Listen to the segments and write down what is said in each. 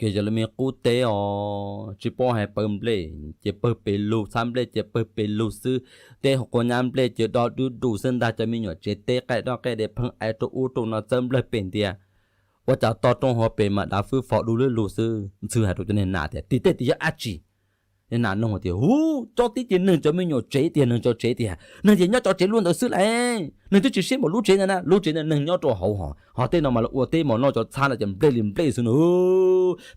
Ces yog lub me qub teb os, tsis paub hais pawg nplej ces pawg pes lug, txhab nplej ces pawg pes lug xwb. Teb hauv quav nyab nplej ces do dub du xwb ntag. Cov me nyuam tsev teb qaij doj qaij de pheej ais rau ub rau no txawb nplawg pem ntias. Ua cas toj roob hauv pes mas dav fwb fo du lub lug xwb. Ntxhw hais rau cov niag nas tias, Tim tej tim yog dab tsi? Niag nas nug tias, Hu, cob tib ces neeg cov me nyuam tsev tiag, neeg cov tsev tiag, neeg ces nyob cov tsev luaj ntawd xwb lauj. Neeg twb tsis siab npaum lub tsev ntawd na, lub tsev ntawd neeg nyob rau hauv hos, hos tej no mas lawv ua teb mos noj cov txhab no ces nplej li nplej xwb na.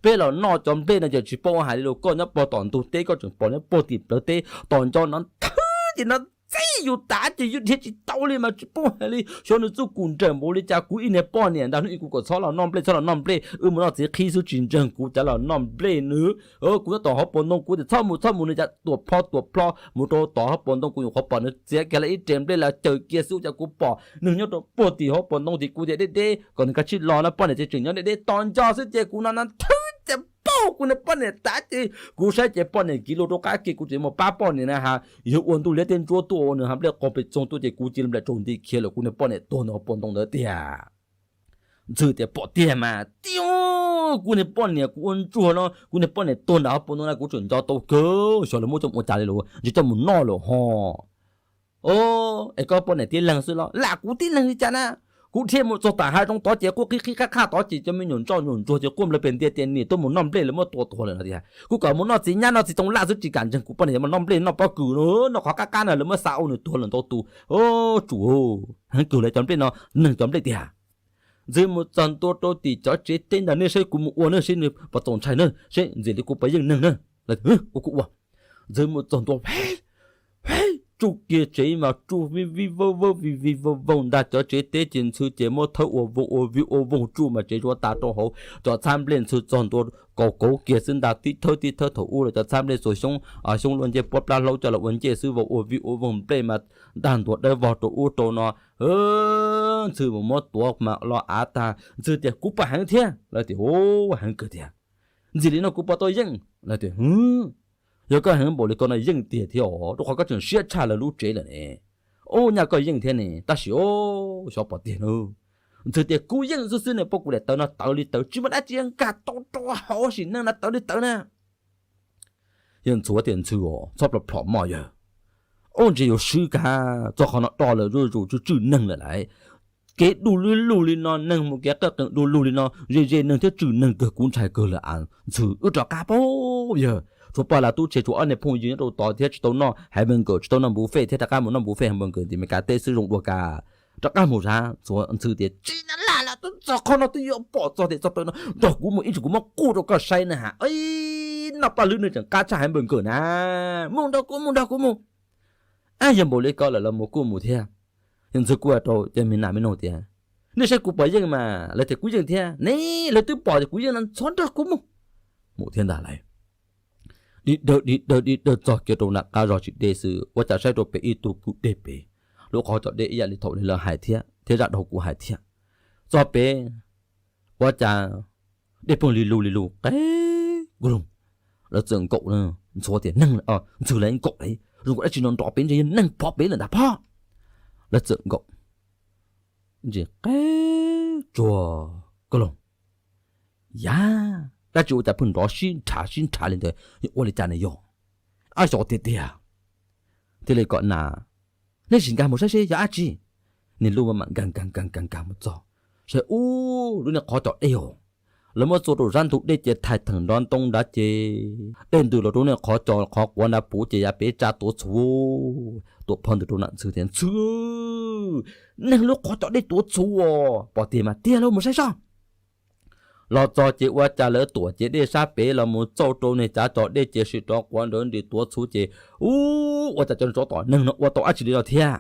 Peb los noj cov nplej no ces tsis paub hais li los koj nyob puag tom ntug teb koj tseem pom nyob puag tim plawv teb, tos nco no thwb ces no txib yus tav ces yus dhia tsis tau li mas tsis paub hais li. Xyov nws txuj kum nrawm npaum li cas, kuv ib niag poj niam ntag hnub ib kuv kom txhob los noj nplej, txhob los noj nplej, wb mus noj txiv qhib xwb tsis ntseeg kuv cas los noj nplej nws. Kuv nyob tom hauv paus ntoo kuv tias txhob mus txhob mus nws cas tuam plho tuam plho mus rau tom hauv paus ntoo, kuv nyuam qhuav pom nws txiav kiag lawm ib rev nplej los caws kiag xwb ua cas kuv pom nws nyob rau puag tim hauv paus ntoo ces kuv tias deb deb kom nws kav tsij los no poj niam ces tseem nyob deb deb tos nco xwb ces kuv no no thwb ces paug kuv niag poj niam tav ces kuv saib ces poj niam kiv lus rau qab ke kuv tseem mus pab poj niam na has yog ua ntuj liab tej ntsuab tuaj ua nws ha nplej qaug pes txoog tuaj ces kuv cia li nplaim tsaus nti khiav lawm kuv niag poj niam tuag ntawm hauv paus ntoo ntawd tiag. Ntxhw tias pom tiag mas tiag, kuv niag poj niam kuv ua ntsuag no kuv niag poj niam tuag nram hauv paus ntoo na kuv tseem nco tau kawg, xyov lawv muab coj mus ua cas li lawm ntshe coj mus noj lawm ho. Es koj poj niam tib leeg xwb los? Lam kuv tib leeg li cas na? Kuv dhia mus txog tom hav zoov tod ces quaj qhib qhib qhab qhaj tod ces cov me nyuam ntsoj nyuam ntsuag ces quaj nplawg pem ntias tias niam tuaj mus noj nplej lawv muab tua tuag lawm no tias kuv kom mus noj txiv nyab noj txiv tooj laj xwb tsis kam ntseeg kuv poj niam yuav mus noj nplej noj pob kws no noj qhov qab qab na lawv muab xa ua nws tuag lawm ntau tus. Tsuav heev kawg lawv cov nplej no, neeg cov nplej tiag. Ntxhw mus txog ntua rau tim cov tsev teb ntag, nej saib kuv mus ua na seb nws puas txaus ntshai na, seb ntxim li kuv puas yeej neeg na. Ua kuv ua. Ntxhw mus txog ntua, tsuj kiag tsev mas tsuj vij vij vawj vawj vij vij vawj vawj ntag, cov tsev teb ces ntxhw ces muab thawb ua voog ua vij ua voog tsuj mas tsev zuav tas rau hauv, cov txhab nplej ntxhw txog ntua kaus kauv kiag xwb ntag, tib thawb tib thawb thaum ub los cov txhab nplej txuas xyoob, xyoob luaj ncej puab plab hlaub coj los ua ncej xwb, vau ua vij ua voog nplej mas ntaj ntuag dawb vog rau ub rau no. Ntxhw mus muab tuav mas lo av tag, ntxhw tias kuv puas heev thiab? Lawv tias heev kawg tiag. Ntxim li no kuv puas tau yeej? Lawv tias yog koj heev npaum li ko no yeej tiag thiab os, rau qhov koj tseem siab tshaj lawv lub tsev lawm ne. Ub, nyaj koj yeej thiab ne, tab sis o, xyov pom tiag na. Ntxhw tias kuv yeej xwb xwb ne, pab kuv daim tawv no tawv li tawv tsis muaj dab tsi nkag tau rau hauv sim neej no tawv li tawv na. Yawg Ntxhuav tias ntxhw os, txhob plhom plhom mog yawg. Ub, ntshe yuav swb kag, txog qhov no do lawm zuj zus tswj tswj neeg lawm lauj. Kev du lug lug li no, neeg mus kev qaj qees du lug li no ze ze neeg thiab tswj neeg kawg, kuv ntshai kawg lawm a. Ntxhw, wb rov qab pab yawg, tshuav pog lav tub tse tshuav ob niag phooj ywg nyob rau tod thiab tsis tau noj hais npawg nkawm, tsis tau noj npu fej thiab, rov qab mus noj npu fej hais npawg nkawm tim Meskas teb xwb zoo dua kag. Rov qab mus sav, Ntxhw tias tsis na laj lawm, twb txog qhov no twb yuav pom txog tias txog tawv no, nrog kuv mus ib tsam kuv muab quj rau koj saib na has. Noj paj lwb nws tseem qab tshaj hais npawg nkawm na. Mus nrog kuv mus, nrog kuv mus. Ab, yog npaum li ko lawm los mus kuj mus thiab. Yawg Ntxhw kuj hais rau cov me nas me noog tias nej saib kuv puas yeej mas, lawv tias kuv yeej thiab ne, lawv twb pom tias kuv yeej no, txhob nrog kuv mus. Mus thiab ntag lauj. Dig dawg dig dawg dig dawg txog kiag rau nram qab zos tsis deb xwb, ua cas saib rau pem ib tug kwj deg pem, lub qhov cos dej ib yam li thaum lawv hais thiab, thiab zaj dhau kuv hais thiab. Txog pem, ua cas dej pheej li lug li lug qeb kub loog. Lawv txawm nkaum, Ntxhuav tias neeg, Ntxhw lawv nkaum lauj, zoo nkaus dab tsi no nrov pem, ntshe yog neeg pov pem lawm ntag pob. Lawv txawm nkaum, ntshe qeb tsuag kub loog. Yam dab tsi ua cas pheej nrov sib nrhav sib nrhav li ntawd, yog ua li cas ne yog? Ab, xyov tiag tiag. Thiaj li kom nas, nej sim nkag mus saib seb yog dab tsi. Niag lub mam nkag nkag nkag nkag nkag mus txog, saib ub, lub niag qhov cos dej os, lawv muab txua rau sab ntug dej ces thaij theem nrov ntoo nrad ces dej ntws los rau niag qhov cos qhov quav nrad puv ces yav pem tsa tuav txhuv. Tuam phawj ntws rau Nam Ntxhw tias Ntxhw, neeg lub qhov cos dej tuav txhuv os, pom tiag mas tiag lauj, mus saib soj. Los txog ces ua cas lawv tuam cev dej sab pem los mus txauj rau niag cav cos dej ces sim rov quav nrawv nris tuav txhuv ces ub, ua cas cov tsov tom neeg no ua tau dab tsi li no thiab.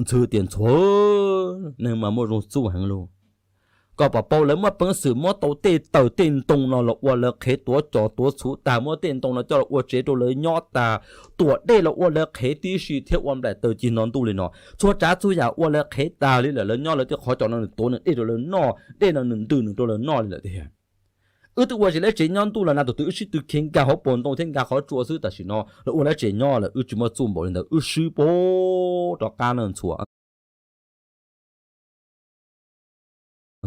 Ntxhw tias Ntxhuav, neeg mas muaj zoo txuj heev lauj. Koj puas paub lawv muaj peev xwm muab tau tej taws tej ntoo no los ua lawv qhev tuav cos tuav txhuv tag, muab tej ntoo no coj los ua tsev rau lawv nyob tag, tuam dej los ua lawv qhev tib si thiab ua nplaim taws cig no ntuj li no, txhua tsav txhua yam ua lawv qhev tag li lawm, lawv nyob lawv tej qhov cos no nws tuav nws dej rau lawv noj, dej no nws ntws nws rau lawv noj li lawm tiag. Wb twb ua tsev lawv tsev nyob ntuj los na, tus twg wb sib tw khiav nkag hauv paus ntoo thiab nkag qhov tsua xwb, tam sim no lawv ua lawv tsev nyob lawm, wb tsis muaj txuj npaum li ntawd, wb swb pab rov qab na Ntxhuav.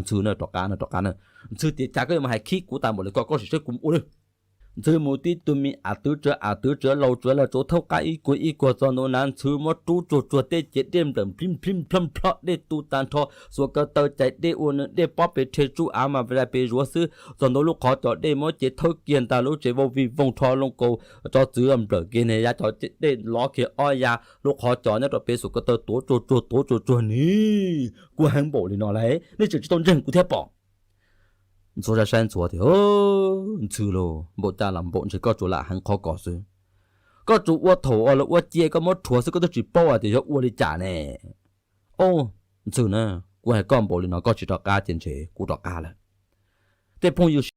Ntxhw na, rov qab na, rov qab na. Ntxhw tias cas koj yuav mus hais khib kuv tas npaum li ko, koj sim saib kuv mus ua lwj. Ntxhw mus tib tug me av twv tsawv av twv tsawv laus tsawv laus tsawv thauj qab ib kuag ib kuag txog ntua na, Ntxhw muab rub tsuag tsuag tej ces dej nplawm nplib nplib nplhob nplhob, dej tu tag nrho, xuas ko taw cais dej ua nws dej pob pes rhe tsuj av mas pes zuav xwb. Txog ntua lub qhov cos dej muab ces thawb kiag ntag, lub tsev vau vij voog rho looj kaus, tso txwv nplawm kiag ne, yav cov dej lov kiag ob yav, lub qhov cos nyob rau pem xuas ko taw tuav tsuag tsuag tuav tsuag tsuag ni. Kuv heev npaum li no lawm nej tseem tsis tau ntseeg kuv thiab pom? Ntxhuav saib saib Ntxhuav tias, Ntxhw lauj, npaum cas los npaum ntshe koj tsuas lam heev qhov ko xwb. Koj tsuas ua thaum uas lawv ua cia koj muab rhuav xwb, koj twb tsis paub hais tias yuav ua li cas ne. Au, Ntxhw na, kuv hais koj npaum li no koj tsis rov qab ces ntshe kuv rov qab lawm. Tej phooj ywg